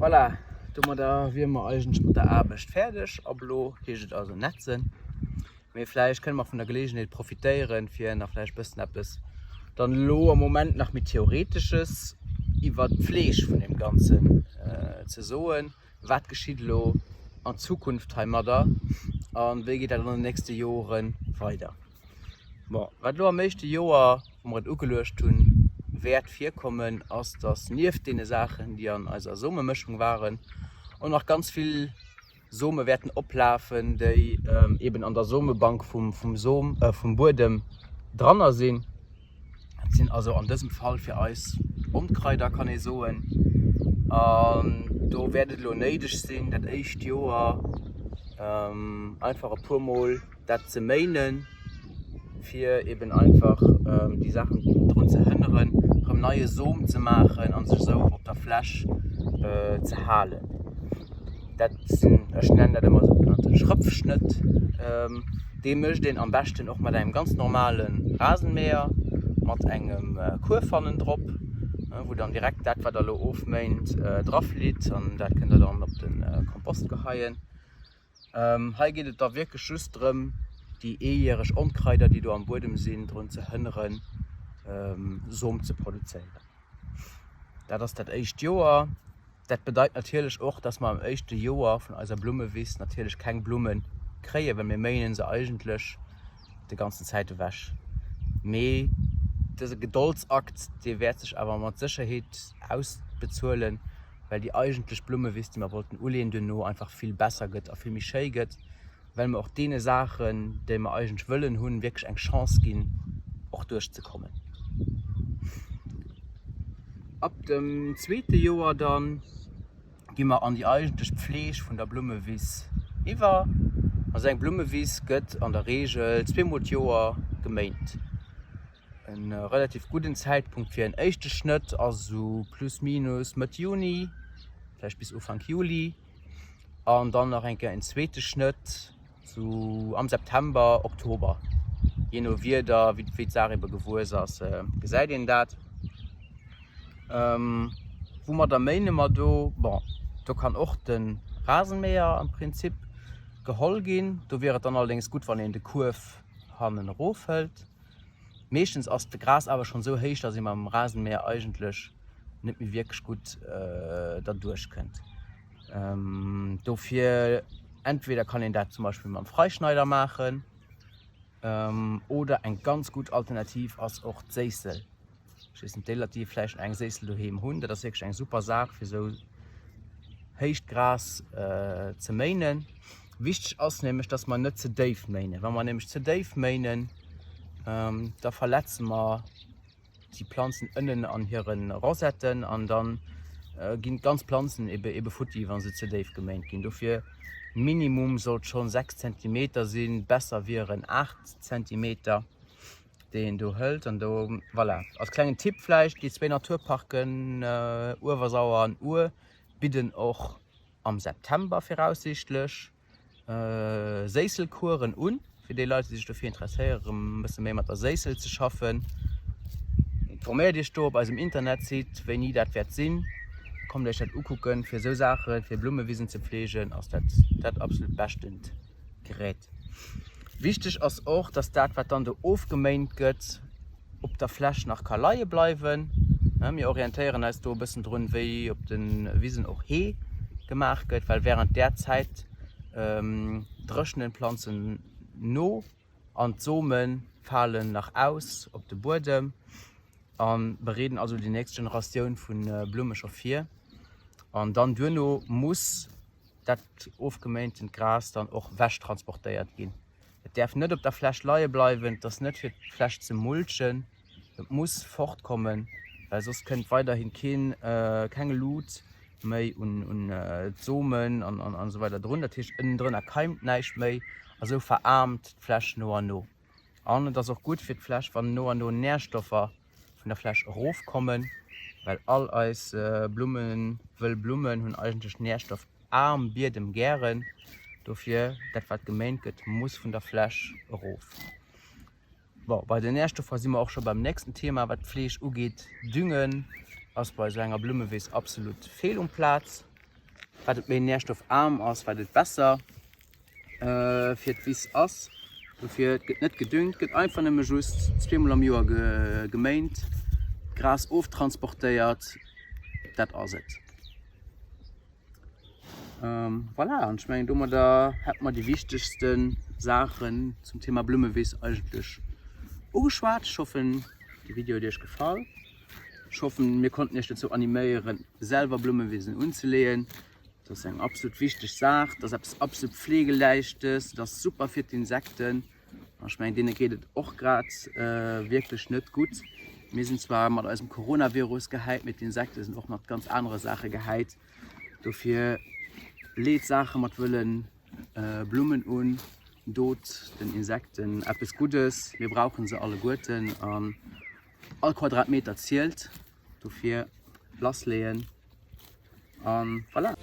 Voilà, domadder wiere mer eigentlech mat der Aarbecht fäerdeg. Ab elo heescht et also netzen. Mee vläicht kënne mer vun der Geleegenheet profitéieren, fir nach vläicht bëssen eppes dann elo am Moment nach méi Theoretesches iwwert d'Pfleg vun deem Ganzen ze soen. Wat geschitt elo an Zukunft heimadder a wéi geet dat an den nächste Jore weider? Bon, wat elo am éischte Joer, wou mer et ugeluecht hunn, wäert virkommen, ass, dass nieft deene Saachen, déi an eiser Somemëschung waren, och nach ganz vill Some wäerten oplafen, déi eben an der Somebank vum Som, vum Buedem dranner sinn. Dat sinn also an dësem Fall fir eis Onkraider, kann ee soen. An do wäert et elo néideg sinn, dat éischt Joer einfach e puer Mol dat ze méinen, fir eben einfach déi Saachen drun ze hënneren, erëm neie Som ze maachen a sech esou op der Fläch ze halen. Dat sinn, ech nennen dat ëmmer sougenannte Schrëpfschnëtt. Dee mécht een am beschten och mat engem ganz normale Rasenmäher mat engem Kuerf hannendrop, wou dann direkt dat, wat der elo ofméint, draflitt an dat kënnt der dann op de Kompost geheien. Hei geet et da wierklech just drëm, déi eejäreg Onkraider, déi do am Buedem sinn, drun ze hënneren, Som ze produzéieren. Dat ass dat éischt Joer. Dat bedeit natierlech och, dass mer am éischte Joer vun eiser Blummewiss natierlech keng Blumme kréien, well mir méinen se eigentlech de ganzen Zäit ewech. Mee dëse Gedoldsakt, dee wäert sech awer mat Sécherheet ausbezuelen, well déi eigentlech Blummewiss, déi mer wollten uleeën, duerno einfach vill besser gëtt a vill méi schéi gëtt, well mer och deene Saachen, déi mer eigentlech wëllen hunn, wierklech eng Chance ginn, och duerchzekommen. Ab dem zweete Joer da gi mer an déi eigentlech Pfleg vun der Blummewiss iwwer. Also eng Blummewiss gëtt an der Reegel zweemol d'Joer geméint. E relativ gudden Zäitpunkt fir en éischte Schnëtt ass esou plus minus Mëtt Juni, vläicht bis Ufank Juli. An dann nach eng Kéier en zweete Schnëtt sou am September, Oktober. Jee no Wieder, wéi d'Saach ebe gewuess ass, gesäit een dat. Woumadder méine mer do? Bon, do kann och de Rasenmäher am Prinzip geholl ginn. Do wier et dann allerdéngs gutt, wann een de Kuerf hannen erofhëlt. Meeschtens ass de Gras awer schonn esou héich, dass ee mam Rasenmäher eigentlech net méi wierklech gutt derduerch kënnt. Dofir entweder kann een dat zum Beispill mam Freischneider maachen oder eng ganz gutt Alternativ ass och d'Séissel. Ech weess net, déi Leit, déi vläicht eng Séissel doheem hunn, dat ass wierklech eng super Saach fir esou héicht Gras ze méinen. Wichteg ass nämlech, dass mer net ze déif méinen. Wa mer nämlech ze déif méinen, da verletze mer déi Planzen ënnen an hire Rosetten an da ginn d'ganz Planzen ebe ebe futti, wa se ze déif geméint ginn. Dofir Minimum sollt schonn 6 Zentimeter sinn, besser wieren 8 Zentimeter, déi een do hëlt. An do, voilà, als klengen Tipp vläicht, déi zwéi Naturparken Uewersauer an Our bidden och am September viraussiichtlech Séisselcoursen un, fir déi Leit, déi sech dofir interesséieren, erëm e bësse méi mat der Séissel ze schaffen. Informéiert Iech do op eisem Internetsite, wéini dat wäert sinn. Kommt Iech dat ukucken. Fir esou Saachen, fir Blummewisen ze pfleegen, ass dat dat absolut beschtent Gerät. Wichteg ass och, dass dat, wat dann do ofgeméint gëtt, op der Fläch nach ka leie bleiwen. Mir orientéieren eis do e bëssen drun, wéi op de Wisen och Hee gemaach gëtt, well wärend där Zäit dréchnen d'Planzen no an d'Some falen nach aus op de Buedem a bereeden also déi nächst Generatioun vu Blumme scho vir. An dann duerno muss dat ofgeméintent Gras dann och wechtransportéiert ginn. Et däerf net op der Fläch leie bleiwen, et ass net fir d'Fläch ze mulchen, et muss fortkommen, well soss kënnt weiderhi keen, keng Lut méi un d'Somen an esou weider drun. Dat heescht ënnendrënner keimt näischt méi a sou veraarmt d'Fläch no an no. An et ass och gutt fir d'Fläch, wann no an no Närstoffer vun der Fläch erofkommen, well all eis Blummen, wëll Blummen hunn eigentlech närstoffaarm Biedem gären. Dofir, dat wat geméint gëtt, muss vun der Fläch erof. Bon, bei den Närstoffer si mer och scho beim nächsten Thema, wat d'Fleeg ugeet. Düngen ass bei esou enger Blummewiss absolut fehl um Plaz. Wat et méi nährstoffaarm ass, wat et besser fir d'Wiss ass. Dofir et gëtt net gedüngt, gëtt einfach nëmme just zweemol am Joer geméint, d'Gras oftransportéiert, dat ass et. Voilà, an ech mengen domadder hätte mer déi wichtegste Saachen zum Thema Blummewiss eigentlech ugeschwat. Ech hoffen de Video huet iech gefall. Ech hoffen mir konnten iech dozou animéieren selwer Blummewisen unzeleeën. Dat ass eng absolut wichteg Saach, dat ass eppes absolut Pflegeleichtes, dat ass super fir d'Insekten. An ech mengen deene geet et och grad wierklech net gutt. Mir sinn zwar mat eisem Coronavirus gehäit, mee d'Insekte sinn och mat ganz anere Saache gehäit. Dofir leet Saache mat wëlle Blummen un, dot den Insekten eppes Guddes. Mir brauche se alleguerten an all Quadratmeter zielt. Dofir lassleeën an voilà.